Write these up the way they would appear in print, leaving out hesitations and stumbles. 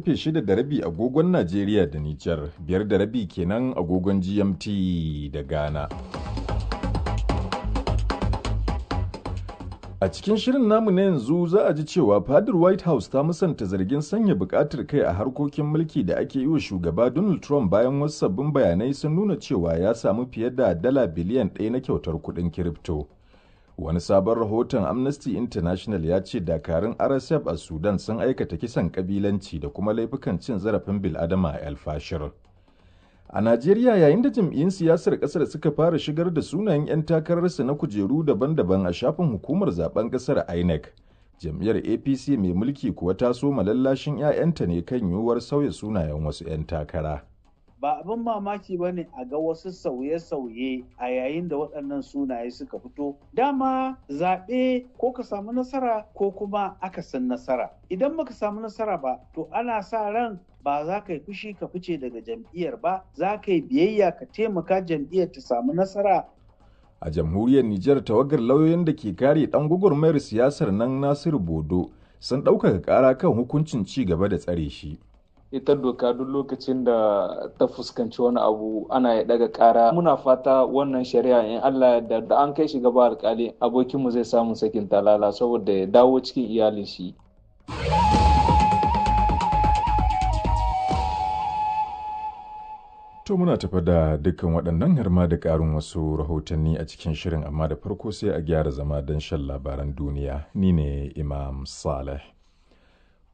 Karfe 6:30 agogon Najeriya da Nijar, 5:30 kenan agogon GMT da Ghana. A cikin shirin namu na yanzu za a ji cewa fadar White House ta musanta zargin sanya bukatar kai a harkokin mulki da ake yi wa shugaba Donald Trump bayan wasu sabbin bayanai sun nuna cewa ya samu fiye da dala biliyan 1 na kyautar kuɗin kirifto. Wani sabon rahoton Amnesty International ya ce dakarun RSF a Sudan sun aikata kisan kabilanci da kuma laifukan cin zarafin bil'adama a El Fashir. A Najeriya, yayin da jam'iyyun siyasar kasar suka fara shigar da sunayen 'yan takararsu na kujeru daban-daban a shafin hukumar zaben kasar INEC. Jam'iyyar APC mai mulki kuwa ta soma lallashin 'ya'yanta ne kan yiwuwar sauya sunayen wasu 'yan takara. Ba abin mamaki ba ne a ga wasu sauye-sauye a yayin da waɗannan sunaye suka fito. Dama zaɓe ko ka samu nasara ko kuma akasin nasara. Idan baka samu nasara ba, to ana sa ran ba za ka yi fushi ka fice daga jam'iyyar ba, za ka yi biyayya ka taimaka jam'iyyar ta samu nasara. A jamhuriyar Nijar, tawagar lauyoyin da ke kare ɗan gwagwarmayar siyasar nan Nasiru Bodo sun ɗaukaka ƙara kan hukuncin ci gaba da tsare shi. Ita doka duk lokacin da ta fuskanci wani abu ana ya daga kara. Muna fata wannan shari'a, in Allah da an kai shi gaba alkali, abokinmu zai samu sakin talala saboda ya dawo cikin iyalin shi. To, muna tafa da dukkan waɗannan har ma da ƙarin wasu rahotanni a cikin shirin, amma da farko sai a gyara zama don shan labaran duniya. Ni ne Imam Saleh.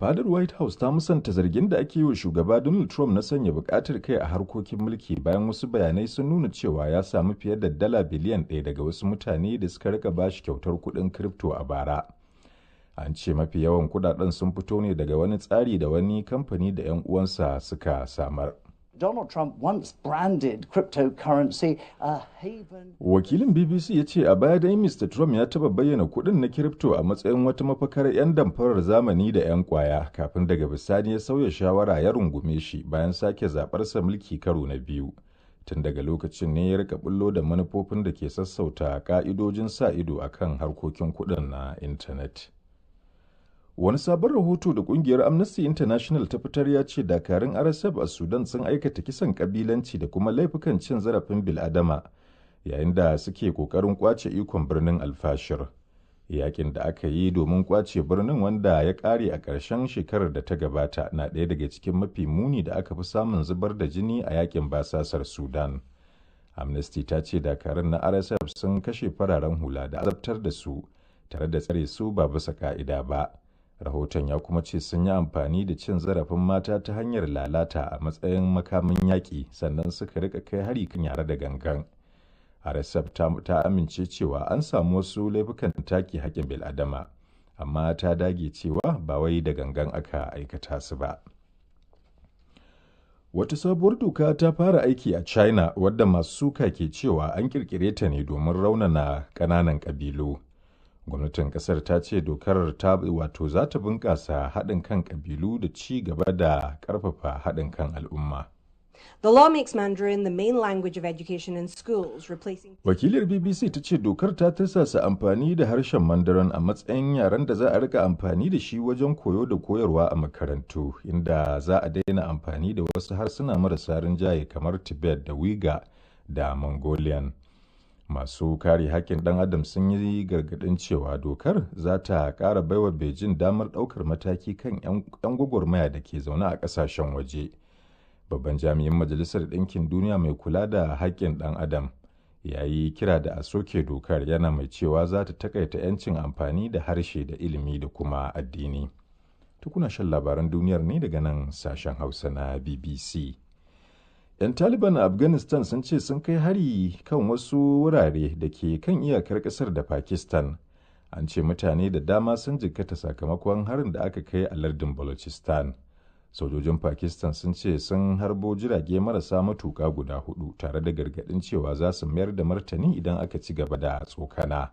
Fadar White House ta musanta zargin da ake yi wa shugaba Donald Trump na sanya bukatar kai a harkokin mulki bayan wasu bayanai sun nuna cewa ya samu fiye da dala biliyan 1 daga wasu mutane da suka rika bashi kyautar kuɗin kripto a bara. An ce mafi yawan kudaden sun fito ne daga wani tsari da wani kamfani da 'yan uwansa suka samar. Donald Trump once branded cryptocurrency a haven. Wakilin BBC ya ce a baya dai Mr. Trump ya taba bayyana kuɗin na kiripto a matsayin wata mafakar 'yan damfarar zamani da 'yan kwaya, kafin daga bisani ya sauya shawara ya rungume shi bayan sake zaɓarsa mulki karo na biyu. Tun daga lokacin ne ya rika bullo da manufofin da ke sassauta ka'idojin sa ido akan harkokin kuɗin na intanet. Wani sabon rahoto da kungiyar Amnesty International ta fitar ya ce dakarun RSF a Sudan sun aikata kisan kabilanci da kuma laifukan cin zarafin bil'adama yayin da suke kokarin kwace ikon birnin Alfashir. Yakin da aka yi domin kwace birnin, wanda ya kare a ƙarshen shekarar da ta gabata, na ɗaya daga cikin mafi muni da aka fi samun zubar da jini a yakin basasar Sudan. Amnesty ta ce dakarun na RSF sun kashe fararen hula da azabtar da su tare da tsare su ba bisa ka'ida ba. Rahoton ya kuma ce sun yi amfani da cin zarafin mata ta hanyar lalata a matsayin makamin yaƙi, sannan suka rika kai hari kan yara da gangan. RSF ta amince cewa an samu wasu laifukan take haƙƙin bil'adama, amma ta dage cewa ba wai da gangan aka aikata su ba. Wata sabuwar doka ta fara aiki a China wadda masu suka ke cewa an ƙirƙire ta ne domin raunana ƙananan ƙabilu. Gwamnatin kasar ta ce dokar ta wato za ta bunƙasa haɗin kan ƙabilu da ci gaba da ƙarfafa haɗin kan al'umma. The law makes Mandarin the main language of education in schools, replacing. Wakilar BBC ta ce dokar ta tursasa amfani da harshen Mandarin a matsayin yaren da za a rika amfani da shi wajen koyo da koyarwa a makarantu, inda za a daina amfani da wasu harsuna marasa rinjaye kamar Tibet da Uyghur da Mongolian. Masu kare haƙƙin ɗan adam sun yi gargaɗin cewa dokar za ta ƙara baiwa Beijing damar ɗaukar mataki kan 'yan gwagwarmaya da ke zaune a ƙasashen waje. Babban jami'in Majalisar Ɗinkin Duniya mai kula da haƙƙin ɗan adam ya yi kira da a soke dokar, yana mai cewa za ta takaita 'yancin amfani da harshe da ilimi da kuma addini. Tukuna shan labaran duniyar ne daga nan sashen Hausa na BBC. 'Yan Taliban a Afghanistan sun ce sun kai hari kan wasu wurare da ke kan iyakar kasar da Pakistan. An ce mutane da dama sun jikkata sakamakon harin da aka kai a lardin Balochistan. Sojojin Pakistan sun ce sun harbo jirage marasa matuƙa guda hudu tare da gargaɗin cewa za su mayar da martani idan aka ci gaba da tsokana.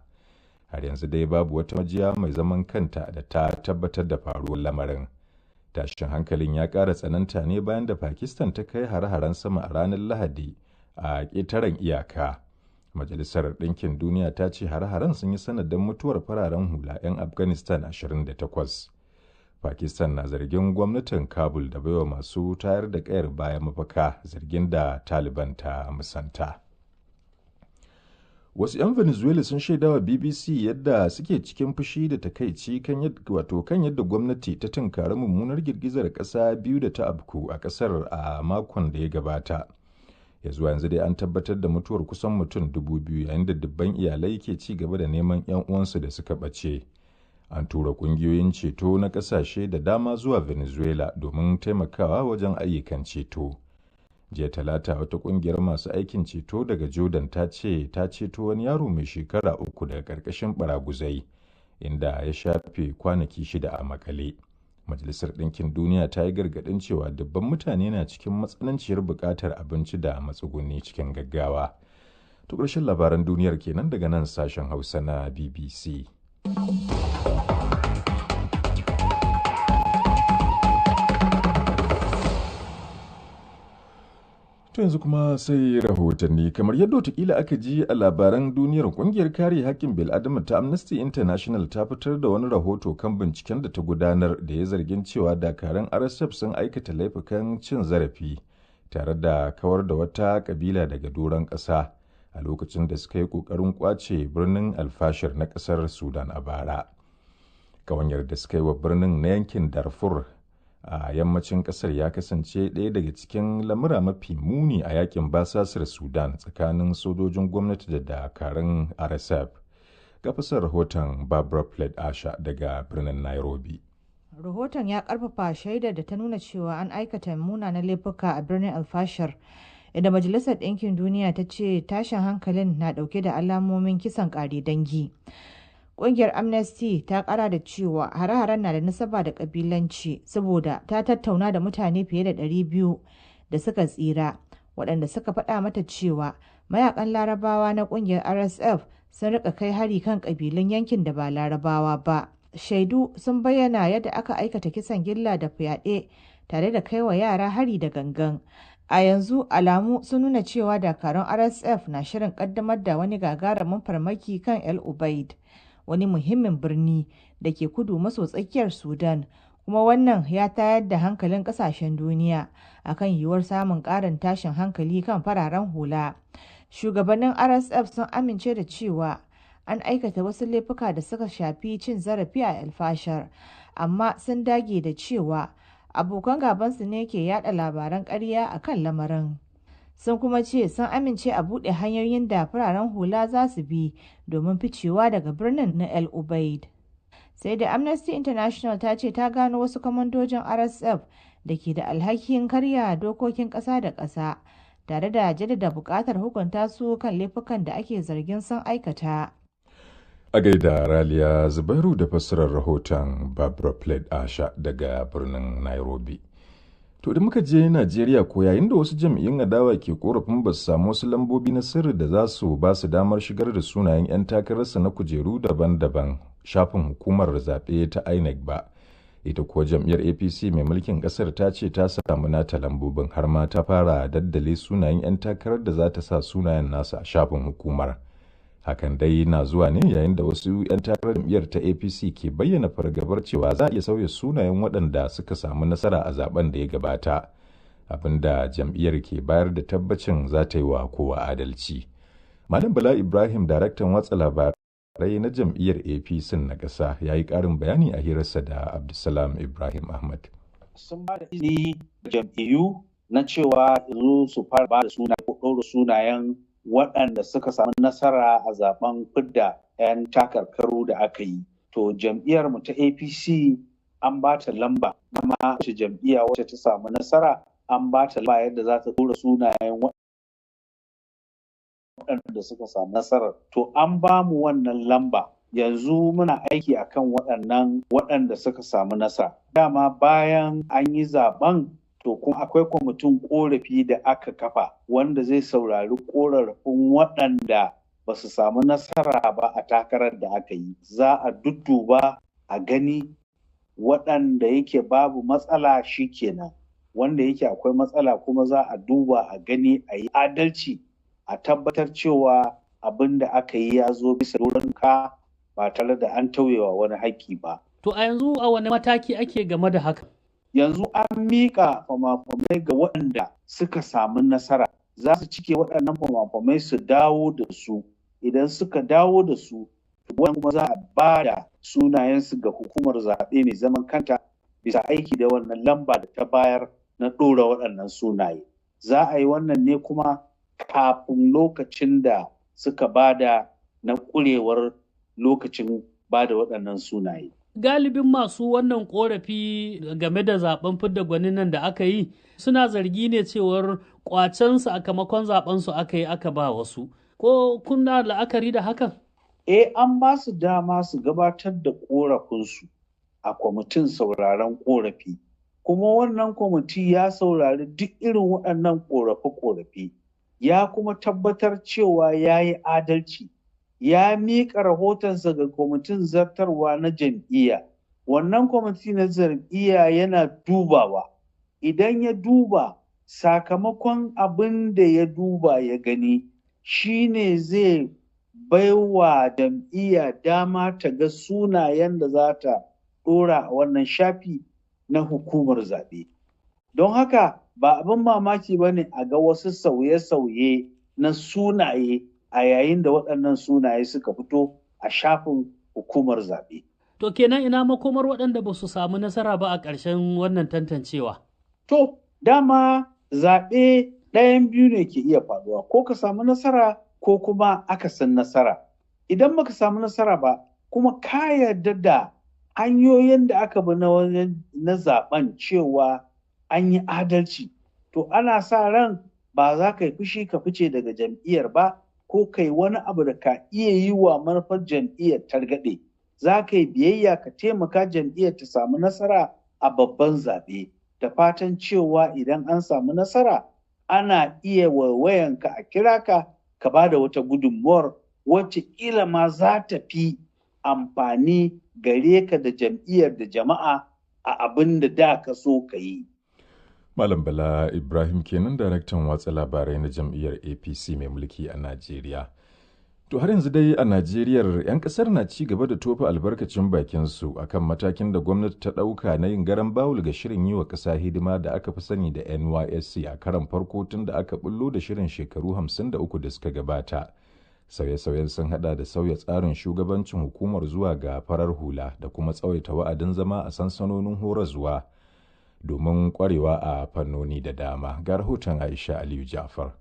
Har yanzu dai babu wata majiya mai zaman kanta da ta tabbatar da faruwar lamarin. Tashin hankalin ya ƙara tsananta ne bayan da Pakistan ta kai hare-haren sama a ranar Lahadi a ƙetaren iyaka. Majalisar Ɗinkin Duniya ta ce hare-haren sun yi sanadin mutuwar fararen hula 'yan Afghanistan 28. Pakistan na zargin gwamnatin Kabul da baiwa masu tayar da kayar baya mafaka, zargin da Taliban ta musanta. Wasu 'yan Venezuela sun shaidawa BBC yadda suke cikin fushi da takaici kan yadda wato kan yadda gwamnati ta tunkari mummunar girgizar ƙasa biyu da ta afku a ƙasar a makon da ya gabata. Ya zuwa yanzu dai an tabbatar da mutuwar kusan mutum 2,000 yayin da dubban iyalai ke ci gaba da neman 'yan uwansu da suka ɓace. An tura ƙungiyoyin ceto na ƙasashe da dama zuwa Venezuela domin taimakawa wajen ayyukan ceto. Jiya Talata wata ƙungiyar masu aikin ceto daga Jordan ta ce ta ceto wani yaro mai shekara 3 daga ƙarƙashin baraguzai, inda ya shafe kwanaki 6 a makale. Majalisar Ɗinkin Duniya ta yi gargaɗin cewa dubban mutane na cikin matsananciyar buƙatar abinci da matsuguni cikin gaggawa. To ƙarshen labaran duniyar kenan daga nan sashen Hausa na BBC. To yanzu kuma sai rahotanni. Kamar yadda watakila aka ji a labaran duniyar, kungiyar kare haƙƙin bil'adama ta Amnesty International ta fitar da wani rahoto kan binciken da ta gudanar da ya zargin cewa dakarun RSF sun aikata laifukan cin zarafi tare da kawar da wata kabila daga doron ƙasa a lokacin da suka yi ƙoƙarin ƙwace birnin Alfashir na ƙasar Sudan a bara. Ƙawanyar da suka yi wa birnin na yankin Darfur a yammacin kasar ya kasance ɗaya daga cikin lamura mafi muni a yakin basasar Sudan tsakanin sojojin gwamnati da dakarun RSF. Ga fasar rahoton Barbara Plate Asha daga birnin Nairobi. Rahoton ya karfafa shaidar da ta nuna cewa an aikata munanan laifuka a birnin Alfashar, inda Majalisar Ɗinkin Duniya ta ce tashin hankalin na ɗauke da alamomin kisan ƙare dangi. Ƙungiyar Amnesty ta ƙara da cewa hare-haren na da nasaba da ƙabilanci saboda ta tattauna da mutane fiye da 200 da suka tsira, waɗanda suka faɗa mata cewa mayakan Larabawa na ƙungiyar RSF sun rika kai hari kan ƙabilun yankin da ba Larabawa ba. Shaidu sun bayyana yadda aka aikata kisan gilla da fyaɗe tare da kai wa yara hari da gangan. A yanzu alamu sun nuna cewa dakarun RSF na shirin ƙaddamar da wani gagarumin farmaki kan El Ubaid, wani muhimmin birni da ke kudu maso tsakiyar Sudan, kuma wannan ya tayar da hankalin kasashen duniya akan yiwuwar samun ƙarin tashin hankali kan fararen hula. Shugabannin RSF sun amince da cewa an aikata wasu laifuka da suka shafi cin zarafi a Alfashar, amma sun dage da cewa abokan gabansu ne ke yada labaran ƙarya a kan lamarin. Sun kuma ce sun amince a buɗe hanyoyin da fararen hula za su bi domin ficewa daga birnin na El Ubaid. Sai da Amnesty International ta ce ta gano wasu kwamandojin RSF da ke da alhakin karya dokokin ƙasa da ƙasa, tare da jaddada buƙatar hukunta su kan laifukan da ake zargin sun aikata. A gaida Raliya Zubairu da fassarar rahoton Barbara Plate Asha daga birnin Nairobi. To da muka je Najeriya ko, yayin da wasu jam'iyyun adawa ke korafin ba su samu wasu lambobi na sirri da za su ba su damar shigar da sunayen 'yan takararsa na kujeru daban-daban shafin hukumar zaɓe ta INEC ba. Ita kuwa jam'iyyar APC mai mulkin ƙasar ta ce ta samu nata lambobin, har ma ta fara daddale sunayen 'yan takarar da za ta sa sunayen nasu a shafin hukumar. Hakan dai na zuwa ne yayin da wasu 'yan takarar jam'iyyar ta APC ke bayyana fargabar cewa za a iya sauya sunayen waɗanda suka samu nasara a zaben da ya gabata, abinda jam'iyyar ke bayar da tabbacin za ta yi wa kowa adalci. Malam Bala Ibrahim, daraktan watsa labarai na jam'iyyar APC na ƙasa, ya yi ƙarin bayani a hirarsa da Abdulsalam Ibrahim Ahmad. Sun ba da izini jam'iyyu na cewa yanzu su fara ba da suna ko ɗora sunayen waɗanda suka samu nasara a zaben fidda 'yan takarkaru da aka yi. To jam'iyyar mu ta APC an ba ta lamba, amma wace jam'iyya wacce ta samu nasara an ba ta lamba yadda za ta ɗora sunayen waɗanda suka samu nasarar. To an ba mu wannan lamba, yanzu muna aiki akan waɗannan waɗanda suka samu nasara. Dama bayan an yi zaben, to kuma akwai kwamitin korafi da aka kafa wanda zai saurari korafin waɗanda ba su samu nasara ba a takarar da aka yi. Za a dudduba a gani, waɗanda yake babu matsala shi kenan, wanda yake akwai matsala kuma za a duba a gani, a yi adalci, a tabbatar cewa abin da aka yi ya zo bisa doron ka ba tare da an tauyewa wani haƙƙi ba. To a yanzu a wani mataki ake game da haka? Yanzu an miƙa fama-famai ga waɗanda suka samu nasara. Za su cike waɗannan fama-famai su dawo da su. Idan suka dawo da su, wannan kuma za a ba da sunayensu ga hukumar zaɓe mai zaman kanta bisa aiki da wannan lamba da ta bayar na ɗora waɗannan sunaye. Za a yi wannan ne kuma kafin lokacin da suka bada na ƙurewar lokacin bada waɗannan sunaye. Galibin masu wannan korafi game da zaben fidda gwanin nan da aka yi suna zargi ne cewar kwacen sakamakon zaben su aka yi aka ba wasu. Ko kuna la'akari da hakan? Eh, an ba su dama su gabatar da korafinsu a kwamitin sauraron korafi. Kuma wannan kwamiti ya saurari duk irin waɗannan korafe-korafe. Ya kuma tabbatar cewa ya yi adalci. Ya miƙa rahotonsa ga kwamitin zartarwa na jam'iyya. Wannan kwamiti na jam'iyya yana dubawa. Idan ya duba, sakamakon abin da ya duba ya gani shine zai baiwa jam'iyya dama ta ga sunayen da za ta ɗora a wannan shafi na hukumar zaɓe. Don haka ba abin mamaki ba ne a ga wasu sauye-sauye na sunaye a yayin da waɗannan sunaye suka fito a shafin hukumar zaɓe. To kenan ina makomar waɗanda ba su samu nasara ba a ƙarshen wannan tantancewa? To, dama zaɓe ɗayan biyu ne ke iya faruwa, ko ka samu nasara ko kuma akasin nasara. Idan baka samu nasara ba, kuma ka yarda da hanyoyin da aka bi na zaɓen cewa an yi adalci, to ana sa ran ba za ka yi fushi ka fice daga jam'iyyar ba, ko kai wani abu da ka iya yi wa manufar jam'iyyar targaɗe. Za ka yi biyayya ka taimaka jam'iyyar ta samu nasara a babban zaɓe, da fatan cewa idan an samu nasara ana iya waiwayanka a kira ka ka ba da wata gudunmuwar wacce ƙila ma za ta fi amfani gare ka da jam'iyyar da jama'a a abin da da ka so ka yi. Malam Bala Ibrahim kenan, daraktan watsa labarai na jam'iyyar APC mai mulki a Najeriya. To har yanzu dai a Najeriya, 'yan kasar na ci gaba da tofa albarkacin bakin su akan matakin da gwamnati ta ɗauka na yin garan bawul ga shirin yi wa ƙasa hidima da aka fi sani da NYSC a karan farko tun da aka bullo da shirin shekaru 53 da suka gabata. Sauye-sauyen sun hada da sauya tsarin shugabancin hukumar zuwa ga farar hula da kuma tsawaita wa'adin zama a sansanonin horarwa domin kwarewa a fannoni da dama. Ga rahoton Aisha Aliyu Jafar.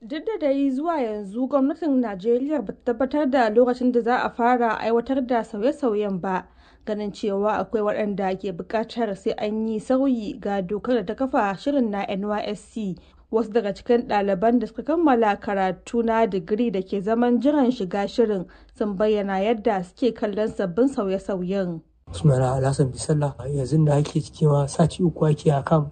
Duk da dai zuwa yanzu gwamnatin Najeriya ba ta tabbatar da lokacin da za a fara aiwatar da sauye-sauyen ba, ganin cewa akwai waɗanda ke buƙatar sai an yi sauyi ga dokar da ta kafa shirin na NYSC. Wasu daga cikin ɗaliban da suka kammala karatu na digiri da ke zaman jiran shiga shirin sun bayyana yadda suke kallon sabbin sauye-sauyen. Sunana Alhassan Bisalla. Yanzu da ake ciki ma, sati 3 ake a kam.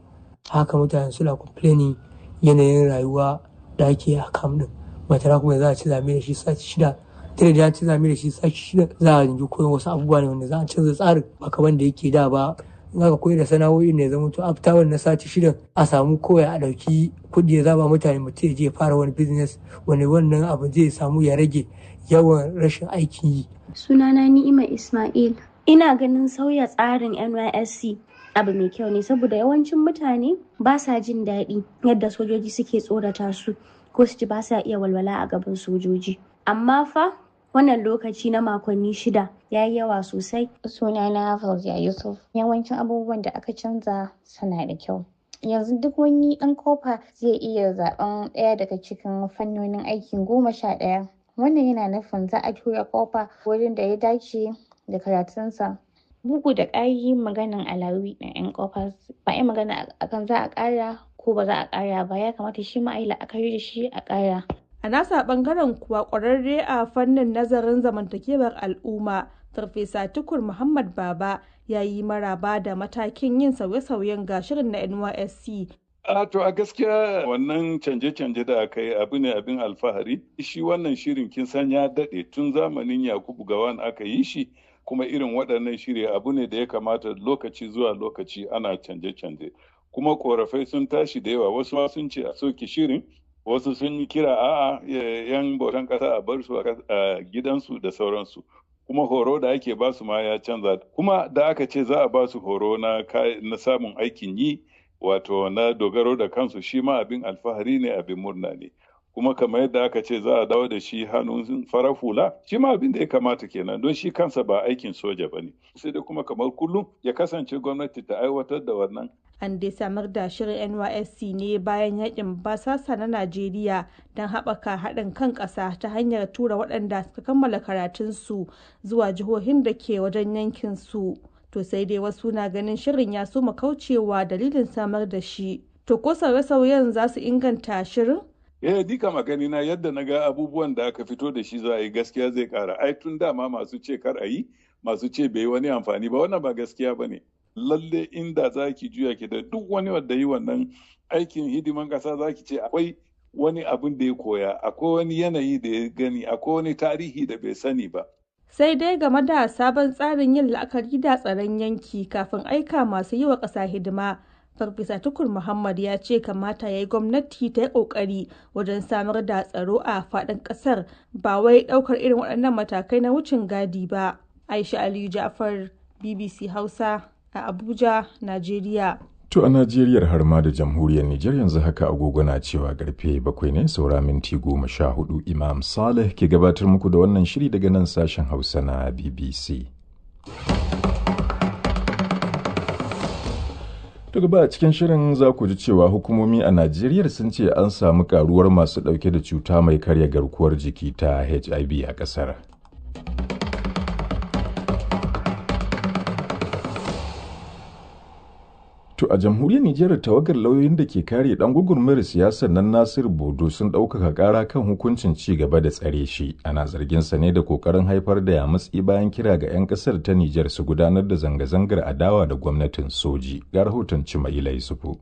Haka mutane suna complaining yanayin rayuwa da ake a kam din matara. Kuma za a ci zame da shi sati 6, tare da ci zame da shi sati 6, za a ji koyon wasu abubuwa ne wanda za a canza tsarin, ba kamar da yake da ba. In aka koyar da sana'o'in ne, zama to after wannan sati 6n a samu koya a ɗauki kuɗi ya zaba mutane, mutum ya je fara wani business wani, wannan abu zai samu ya rage yawan rashin aikin yi. Sunana Ni'ima Ismail. Ina ganin sauya tsarin NYSC abu mai kyau ne, saboda yawancin mutane ba sa jin daɗi yadda sojoji suke tsorata su, ko su ji ba sa iya walwala a gaban sojoji. Amma fa wannan lokaci na makonni 6 ya yi yawa sosai. Sunana Fauziya Yusuf. Yawancin abubuwan da aka canza suna da kyau. Yanzu duk wani ɗan kofa zai iya zaben ɗaya daga cikin fannonin aikin 11. Wannan yana nufin za a tura kofa wurin da ya dace da karatunsa. Bugu da ƙari, maganan alawi na 'yan kofa, ba a magana akan za a ƙara ko ba za a ƙara ba, ya kamata shi ma a yi la'akari da shi a ƙara. A nasa bangaren kuwa, kwararre a fannin nazarin zamantakewar al'umma, Farfesa Tukur Muhammad Baba, ya yi maraba da matakin yin sauye-sauyen ga shirin na NYSC. A to, a gaskiya wannan canje-canje da aka yi abu ne abin alfahari. Shi wannan shirin, kin san ya daɗe, tun zamanin Yakubu Gawan aka yi shi, kuma irin waɗannan shiri abu ne da ya kamata lokaci zuwa lokaci ana canje-canje. Kuma korafai sun tashi da yawa, wasu sun ce a soke shirin, wasu sun yi kira a'a, yan bautan ƙasa a bar su a gidansu da sauransu. Kuma horo da ake ba su ma ya canza. Kuma da aka ce za a ba su horo na samun aikin yi, wato na dogaro da kansu, shi ma abin alfahari ne, abin murna ne. Kuma kamar yadda aka ce za a dawo da shi hannun farar hula, shi ma abin da ya kamata kenan, don shi kansa ba aikin soja ba ne. Sai dai kuma kamar kullum ya kasance gwamnati ta aiwatar da wannan. An dai samar da shirin NYSC ne bayan yakin basasa na Najeriya don haɓaka haɗin kan ƙasa ta hanyar tura waɗanda suka kammala karatunsu zuwa jihohin da ke wajen yankinsu. To sai dai wasu na ganin shirin ya soma kaucewa dalilin samar da shi. To ko sauye-sauyen za su inganta shirin? Eh, ni kam a gani na, yadda na ga abubuwan da aka fito da shi za a yi, gaskiya zai kara. Ai tun dama masu ce kar a yi, masu ce bai wani amfani ba, wannan ba gaskiya ba ne. Lalle inda za ki juya ki da duk wani wanda yi wannan aikin hidiman kasa, za ki ce akwai wani abin da ya koya, akwai wani yanayi da ya gani, akwai wani tarihi da bai sani ba. Sai dai game da sabon tsarin yin la'akari da tsaron yanki kafin aika masu yi wa ƙasa hidima, Farfesa Tukur Muhammad ya ce kamata ya yi gwamnati ta yi ƙoƙari wajen samar da tsaro a faɗin ƙasar, ba wai ɗaukar irin waɗannan matakai na wucin gadi ba. Aisha Aliyu Ja'far, BBC Hausa, a Abuja, Najeriya. To a Najeriya har ma da jamhuriyar Nijar yanzu haka agogo na cewa karfe 7 ne saura minti 14. Imam Saleh ke gabatar muku da wannan shiri daga nan sashen Hausa na BBC. Daga ba a cikin shirin za ku ji cewa hukumomi a Najeriya sun ce an samu karuwar masu ɗauke da cuta mai karya garkuwar jiki ta HIV a ƙasar. To a jamhuriyar Nijar, tawagar lauyoyin da ke kare dan gwagwarmayar siyasar nan Nasir Bodo sun ɗaukaka ƙara kan hukuncin ci gaba da tsare shi. Ana zargin sa ne da kokarin haifar da yamutsi bayan kira ga 'yan ƙasar ta Nijar su gudanar da zanga-zangar adawa da gwamnatin soji. Ga rahoton Cimaila Yusufu.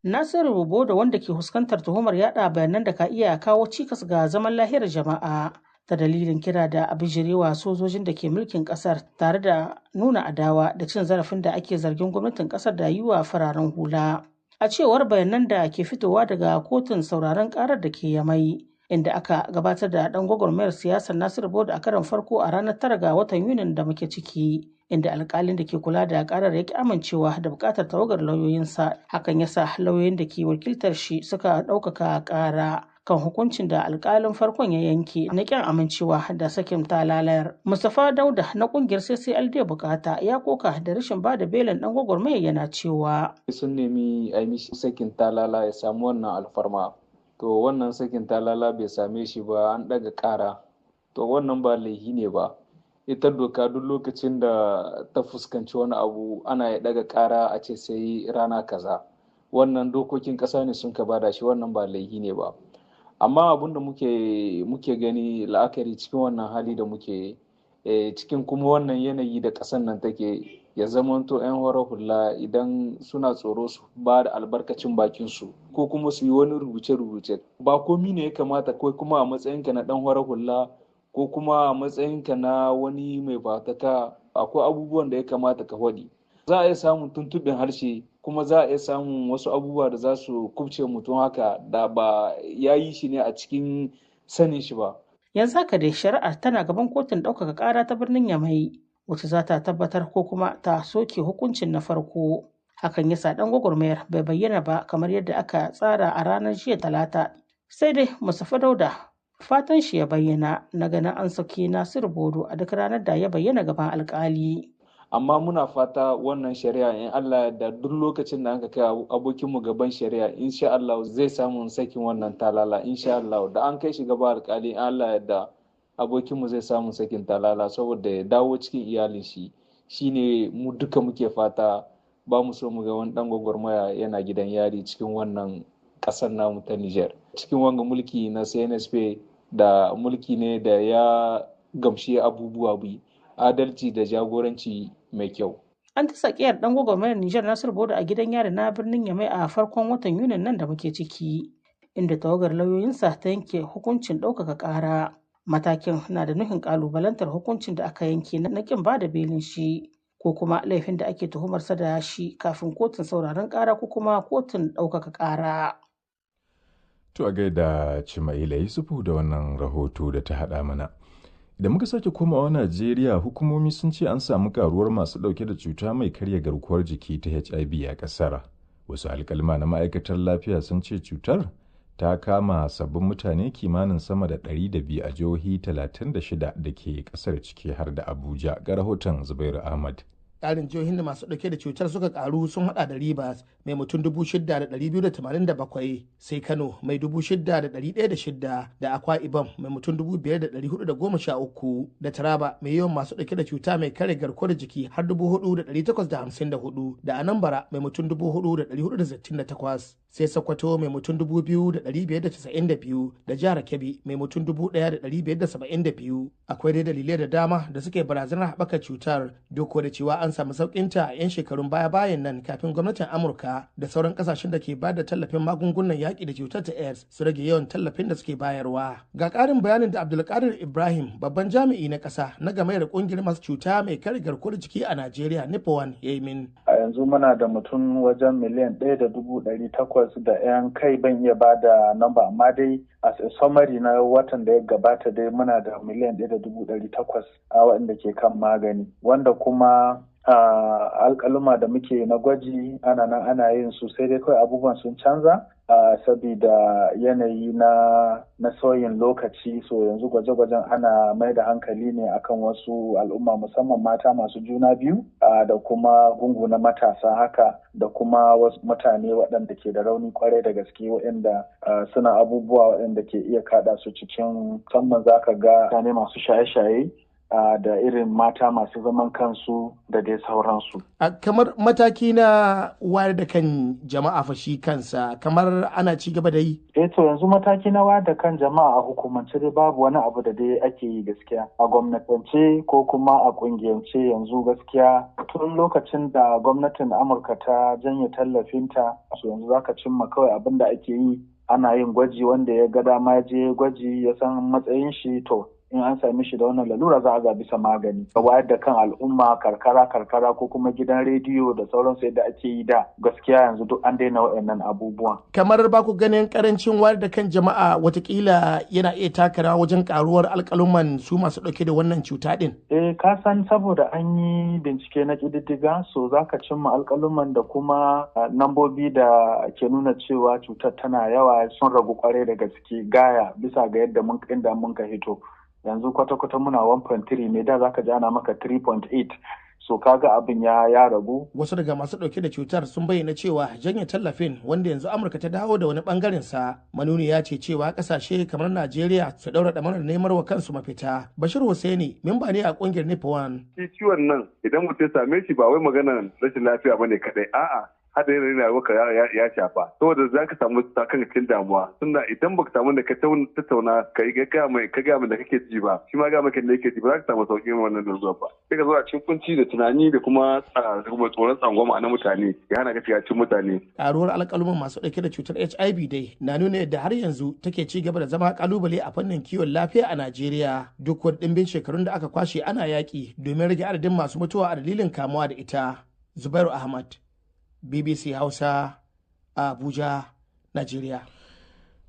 Nasiru Bodo, wanda ke fuskantar tuhumar yada bayanan da ka iya kawo cikas ga zaman lahiyar jama'a ta dalilin kira da a bijirewa sojojin da ke mulkin kasar tare da nuna adawa da cin zarafin da ake zargin gwamnatin kasar da yi wa fararen hula. A cewar bayanan da ke fitowa daga kotun sauraron karar da ke Yamai, inda aka gabatar da dan gwagwarmayar siyasar Nasiru Bodo a karon farko a ranar 9 ga watan Yunin da muke ciki, inda alkalin da ke kula da karar ya ki amincewa da bukatar tawagar lauyoyinsa. Hakan yasa lauyoyin da ke wakiltar shi suka ɗaukaka kara kan hukuncin da alkalin farkon ya yanke na kyan amincewa da sakin talalayar. Mustapha Dauda na kungiyar CCLD Bukata ya koka da rashin ba da belin dan gwagwarmaya, yana cewa. Sun nemi a yi mishi sakin talala ya samu wannan alfarma. To wannan sakin talala bai same shi ba, an ɗaga ƙara. To wannan ba laihi ne ba. Ita doka duk lokacin da ta fuskanci wani abu ana ya ɗaga ƙara a ce sai rana kaza. Wannan dokokin ƙasa ne sun ka bada shi, wannan ba laihi ne ba. Amma abin da muke gani la'akari cikin wannan hali da muke cikin kuma wannan yanayi da ƙasar nan take, ya zamanto 'yan horar hula idan suna tsoro su ba da albarkacin bakinsu ko kuma su yi wani rubuce-rubuce, ba komi ne ya kamata ko kuma a matsayinka na ɗan horar hula ko kuma a matsayinka na wani mai fataka, akwai abubuwan da ya kamata ka faɗi. Za a iya samun tuntuɓin harshe, kuma za a iya samun wasu abubuwa da za su kubce mutum haka da ba ya yi shi ne a cikin sanin shi ba. Yanzu haka dai shari'ar tana gaban kotun ɗaukaka ƙara ta birnin Yamai, wacce za ta tabbatar ko kuma ta soke hukuncin na farko. Hakan yasa ɗan gwagwarmayar bai bayyana ba kamar yadda aka tsara a ranar jiya Talata. Sai dai Mustapha Dauda fatan shi ya bayyana na ganin an saki Nasiru Bodo a duk ranar da ya bayyana gaban alkali. Amma muna fata wannan shari'a, in Allah da duk lokacin da aka kai abokinmu gaban shari'a, insha Allah zai samu sakin wannan talala. Insha Allah da an kai shi gaba alkali, in Allah da abokinmu zai samu sakin talala saboda ya dawo cikin iyalin shi. Shine mu duka muke fata. Ba mu so mu ga wani dan gwagwarmaya yana gidan yari cikin wannan kasar namu ta Niger, cikin wanga mulki na CNSP, da mulki ne da ya gamshi abubuwa bi adalci da jagoranci mai kyau. An ta sakiyar dan gwagwarmayar Nijar Nasiru Bodo a gidan yari na birnin Yamai a farkon watan Yunin nan da muke ciki, inda tawagar lauyoyinsa ta yanke hukuncin ɗaukaka ƙara. Matakin na da nufin ƙalubalantar hukuncin da aka yanke na ƙin ba da belin shi ko kuma laifin da ake tuhumarsa da shi kafin kotun sauraron ƙara ko kuma kotun ɗaukaka ƙara. To a gaida Cimaila Yusufu da wannan rahoto da ta haɗa mana. Idan muka sake komawa Najeriya, hukumomi sun ce an samu karuwar masu ɗauke da cuta mai karya garkuwar jiki ta HIV a ƙasar. Wasu alƙalma na ma'aikatar lafiya sun ce cutar ta kama sabbin mutane kimanin sama da 200 a jihohi 36 da ke ƙasar, ciki har da Abuja. Ga rahoton Zubairu Ahmad. Ƙarin jihohin da masu ɗauke da cutar suka karu sun hada da Rivers mai mutum 6,287, sai Kano mai 6,106, da Akwa Ibom mai mutum 5,413, da Taraba mai yawan masu ɗauke da cuta mai kare garkuwar jiki har 4,854, da Anambra mai mutum 4,468, sai Sokoto mai mutum 2,592, da jihar Kebbi mai mutum 1,572. Akwai dai dalilai da dama da suke barazanar haɓaka cutar, duk da cewa an samu sauƙinta a 'yan shekarun baya-bayan nan kafin gwamnatin Amurka da sauran kasashen da ke bada tallafin magungunan yaƙi da cutar ta AIDS su rage yawan tallafin da suke bayarwa. Ga ƙarin bayanin da Abdulkadir Ibrahim, babban jami'i na ƙasa na game da ƙungiyar masu cuta mai kare garkuwar jiki a Najeriya, NIPOWAN, ya yi min. A yanzu muna da mutum wajen 1,800,000 da 'yan kai. Ban iya ba da namba, amma dai as a summary na watan da ya gabata dai muna da 1,800,000 a waɗanda ke kan magani, wanda kuma alkaluma da muke na gwaji ana nan ana yin su, sai dai kawai abubuwan sun canza sabida yanayi na sauyin lokaci. So yanzu gwaje-gwajen ana mai da hankali ne akan wasu al'umma, musamman mata masu juna biyu da kuma gungu na matasa haka, da kuma wasu mutane waɗanda ke da rauni kwarai da gaske, waɗanda suna abubuwa waɗanda ke iya kaɗa su cikin, musamman zaka ga mutane masu shaye-shaye da irin mata masu zaman kansu da dai sauransu. Kamar mataki na wayar da kan jama'a fa shi kansa, kamar ana ci gaba da yi? Eh, to yanzu mataki na wayar da kan jama'a a hukumance dai babu wani abu da dai ake yi gaskiya. A gwamnatance ko kuma a kungiyance yanzu gaskiya tun lokacin da gwamnatin Amurka ta janye tallafinta, so yanzu zaka cimma kawai abin da ake yi, ana yin gwaji, wanda ya ga dama je gwaji ya san matsayin shi, to in an sami shi da wannan lalura za a ga bisa magani. Wayar da kan al'umma karkara karkara ko kuma gidan rediyo da sauransu yadda ake yi da, gaskiya yanzu duk an daina waɗannan abubuwan. Kamar ba ku ganin karancin wayar da kan jama'a watakila yana iya taka rawa wajen karuwar alkaluman su masu ɗauke da wannan cuta ɗin? Eh, ka san saboda an yi bincike na ƙididdiga, so za ka cimma alkaluman da kuma nambobi da ke nuna cewa cutar tana yawa sun ragu kwarai da gaske gaya bisa ga yadda mun inda mun ka hito. Yanzu kwata-kwata muna 1.3 ne, da zaka ji ana maka 3.8, so kaga abin ya ragu. Wasu daga masu ɗauke da cutar sun bayyana cewa janye tallafin wanda yanzu Amurka ta dawo da wani bangaren sa manuni ya ce cewa kasashe kamar Najeriya su ɗaura ɗamarar nemar wa kansu mafita. Bashir Hussaini memba ne a ƙungiyar Nipawan. Shi ciwon nan idan mutum ya same shi ba wai maganar rashin lafiya bane kadai, a'a, hada yanayin rayuwarka ya shafa, saboda za ka samu kanka cikin damuwa, tunda idan baka samu da ka tattauna ka yi gaya mai ka gaya mai da kake ji ba, shi ma gaya maka da yake ji ba, za ka samu sauƙin wannan zuwa ba. Sai ka zo a cikin kunci da tunani da kuma tsoron tsangwama na mutane ya hana ka shiga cikin mutane. Karuwar alƙaluman masu ɗauke da cutar HIV dai na nuna yadda har yanzu take ci gaba da zama kalubale a fannin kiwon lafiya a Najeriya, duk wani ɗimbin shekarun da aka kwashe ana yaƙi domin rage adadin masu mutuwa a dalilin kamuwa da ita. Zubairu Ahmad, BBC Hausa, Abuja, Najeriya.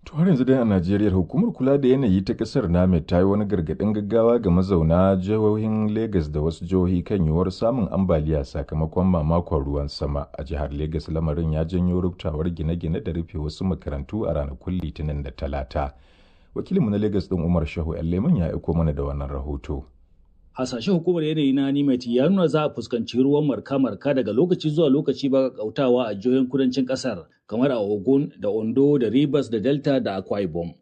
To har yanzu dai a Najeriya, hukumar kula da yanayi ta kasar NAMED ta yi wani gargaɗin gaggawa ga mazauna jihohin Legas da wasu jihohi kan yiwuwar samun ambaliya sakamakon mamakon ruwan sama. A jihar Legas lamarin ya janyo rubtawar gine-gine da rufe wasu makarantu a ranakun Litinin da Talata. Wakilinmu na Legas ɗin, Umar Shehu Leman, ya aiko mana da wannan rahoto. Hasashen hukumar yanayi na NIMET ya nuna za a fuskanci ruwan marka-marka daga lokaci zuwa lokaci ba kautawa a jihohin kudancin kasar kamar a Ogun da Ondo da Rivers da Delta da Akwa Ibom.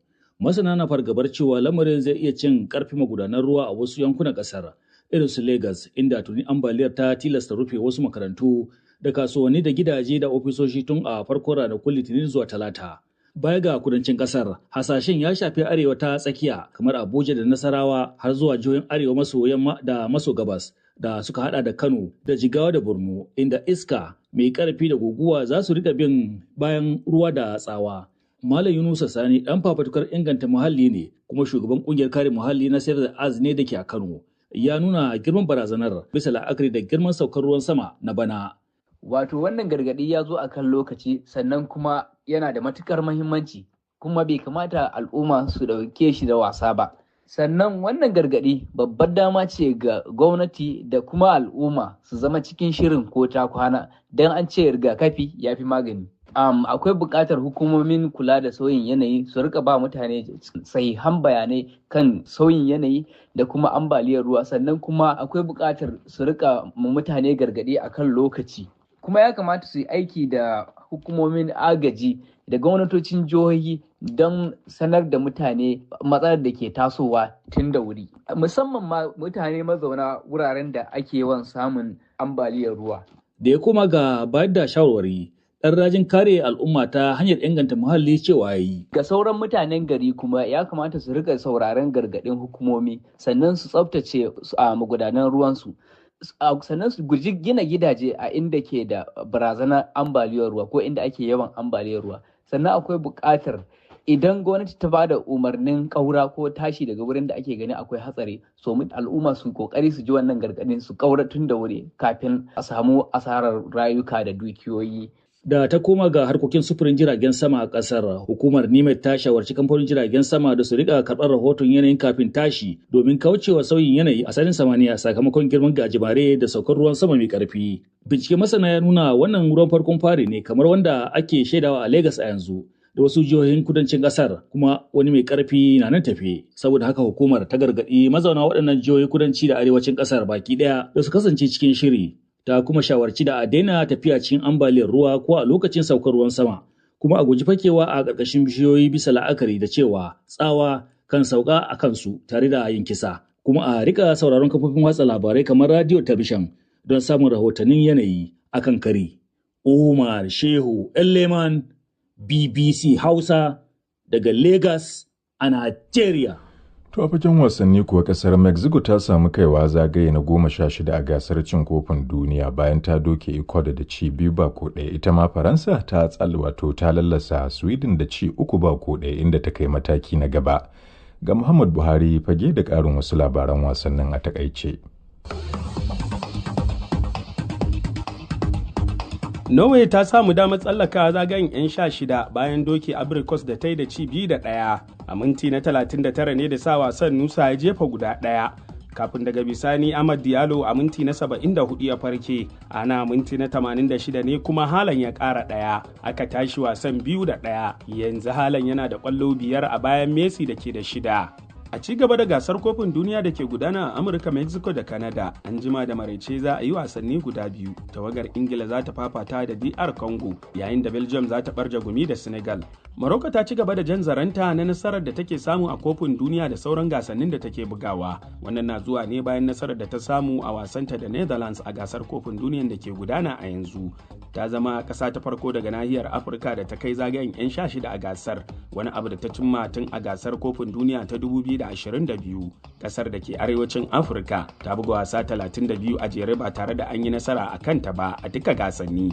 Masana na fargabar cewa lamarin zai iya cin karfi magudanan ruwa a wasu yankunan kasar irin su Lagos, inda tuni ambaliyar ta tilasta rufe wasu makarantu da kasuwanni da gidaje da ofisoshi tun a farkon ranakun Litinin zuwa Talata. Baya ga kudancin kasar, hasashen ya shafi arewa ta tsakiya kamar Abuja da Nasarawa har zuwa jihohin arewa maso yamma da maso gabas da suka hada da Kano da Jigawa da Borno, inda iska mai karfi da guguwa za su rika bin bayan ruwa da tsawa. Malam Yunusa Sani dan fafatukar inganta muhalli ne kuma shugaban kungiyar kare muhalli na sayar da az ne da ke a Kano. Ya nuna girman barazanar bisa la'akari da girman saukar ruwan sama na bana. Wato wannan gargaɗi ya zo a kan lokaci, sannan kuma yana da matukar mahimmanci, kuma bai kamata al'umma su ɗauke shi da wasa ba. Sannan wannan gargaɗi babbar dama ce ga gwamnati da kuma al'umma su zama cikin shirin ko ta kwana don an ce rigakafi ya fi magani. Akwai buƙatar hukumomin kula da sauyin yanayi su rika ba mutane sahihan bayanai kan sauyin yanayi da kuma ambaliyar ruwa, sannan kuma akwai buƙatar su rika mutane gargaɗi akan lokaci. Kuma ya kamata su yi aiki da hukumomin agaji da gwamnatocin jihohi don sanar da mutane matsalar da ke tasowa tun da wuri, musamman ma mutane mazauna wuraren da ake yawan samun ambaliyar ruwa. Da ya koma ga bayar da shawarwari, ɗan rajin kare al'umma ta hanyar inganta muhalli cewa yi. Ga sauran mutanen gari kuma ya kamata su rika sauraren gargaɗin hukumomi, sannan su tsaftace a magudanan ruwansu. Sannan su guji gina gidaje a inda ke da barazanar ambaliyar ruwa ko inda ake yawan ambaliyar ruwa. Sannan akwai buƙatar idan gwamnati ta bada umarnin ƙaura ko tashi daga wurin da ake gani akwai hatsari, so al'umma su kokari su ji wannan gargaɗin su ƙaura tun da wuri kafin a samu asarar rayuka da dukiyoyi. Da ta koma ga harkokin sufurin jiragen sama a kasar, hukumar NIMET ta shawarci kamfanin jiragen sama da su rika karɓar rahoton yanayin kafin tashi domin kaucewa sauyin yanayi a sararin samaniya sakamakon girman gajimare da saukar ruwan sama mai karfi. Bincike masana ya nuna wannan ruwan farkon fari ne kamar wanda ake shaidawa a Lagos a yanzu da wasu jihohin kudancin kasar, kuma wani mai karfi na nan tafe. Saboda haka hukumar ta gargaɗi mazauna waɗannan jihohi kudanci da arewacin kasar baki ɗaya da su kasance cikin shiri. Ta kuma shawarci da a daina tafiya cikin ambaliyar ruwa ko a lokacin saukar ruwan sama, kuma a guji fakewa a ƙarƙashin bishiyoyi bisa la'akari da cewa tsawa kan sauka a kansu tare da yin kisa, kuma a rika sauraron kafofin watsa labarai kamar radio talabishin don samun rahotannin yanayi akan kari. Umar Shehu Elleman, BBC Hausa, daga Lagos a Nigeria. To a fagen wasanni kuwa, kasar Mexico ta samu kaiwa zagaye na 16 a gasar cin kofin duniya bayan ta doke Ecuador da ci 2-1. Ita ma Faransa ta tsal wato ta lallasa Sweden da ci 3-1, inda ta kai mataki na gaba. Ga Muhammad Buhari fage da ƙarin wasu labaran wasannin a takaice. Norway ta samu damar tsallaka zagayen 'yan 16 bayan doke Abrikos da ta yi da ci 2-1. A minti na 39 ne da sa wasan Nusa ya jefa guda ɗaya, kafin daga bisani Ahmad Diallo a minti na 74 ya farke. Ana minti na 86 ne kuma Halan ya ƙara ɗaya. Aka tashi wasan 2-1. Yanzu Halan yana da ƙwallo 5 a bayan Messi da ke da 6. A ci gaba da gasar kofin duniya da ke gudana a Amurka, Mexico da Canada, an jima da maraice za a yi wasanni guda biyu. Tawagar Ingila za ta fafata da DR Congo, yayin da Belgium za ta barja gumi da Senegal. Morocco ta ci gaba da jan zaranta na nasarar da take samu a kofin duniya da sauran gasannin da take bugawa. Wannan na zuwa ne bayan nasarar da ta samu a wasanta da Netherlands a gasar kofin duniyan da ke gudana a yanzu. Ta zama ƙasa ta farko daga nahiyar Afirka da ta kai zagayen 'yan 16 a gasar, wani abu da ta cimma tun a gasar kofin duniya ta 2022. Kasar da ke arewacin Afirka ta buga wasa 32 a jere ba tare da an yi nasara a kanta ba a duka gasanni.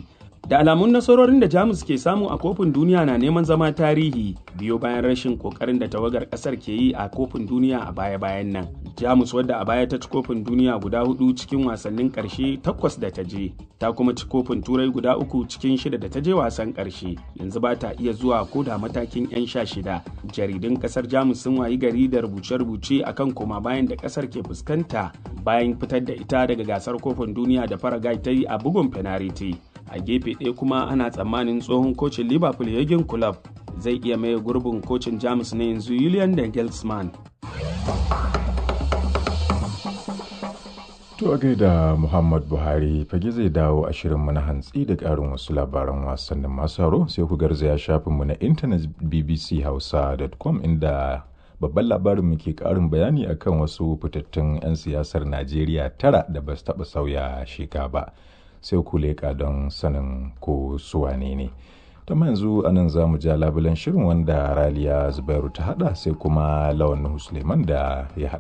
Da alamun nasarorin da Jamus ke samu a kofin duniya na neman zama tarihi, biyo bayan rashin kokarin da tawagar kasar ke yi a kofin duniya a baya-bayan nan. Jamus, wadda a baya ta ci kofin duniya guda hudu cikin wasannin karshe takwas da ta je, ta kuma ci kofin Turai guda uku cikin shida da ta je wasan karshe, yanzu ba ta iya zuwa ko da matakin 'yan 16. Jaridun kasar Jamus sun wayi gari da rubuce-rubuce akan koma bayan da kasar ke fuskanta bayan fitar da ita daga gasar kofin duniya da Paraguay ta yi a bugun fenariti. A gefe ɗaya kuma ana tsammanin tsohon kocin Liverpool Jurgen Klopp zai iya maye gurbin kocin Jamus na yanzu Julian Nagelsmann. To a gaida Muhammad Buhari fage, zai dawo a shirinmu na hantsi da ƙarin wasu labaran wasannin. Masu haro, sai ku garzaya shafinmu na intanet bbchausa.com, inda babban labarin mu ke ƙarin bayani akan wasu fitattun 'yan siyasar Najeriya tara da ba su taɓa sauya sheka ba. Sai ku leƙa don sanin ko su wane ne. Ta yanzu anan za mu ja labulen shirin wanda Raliya Zubairu ta hada, sai kuma Lawan Nuhu Suleiman da ya hada.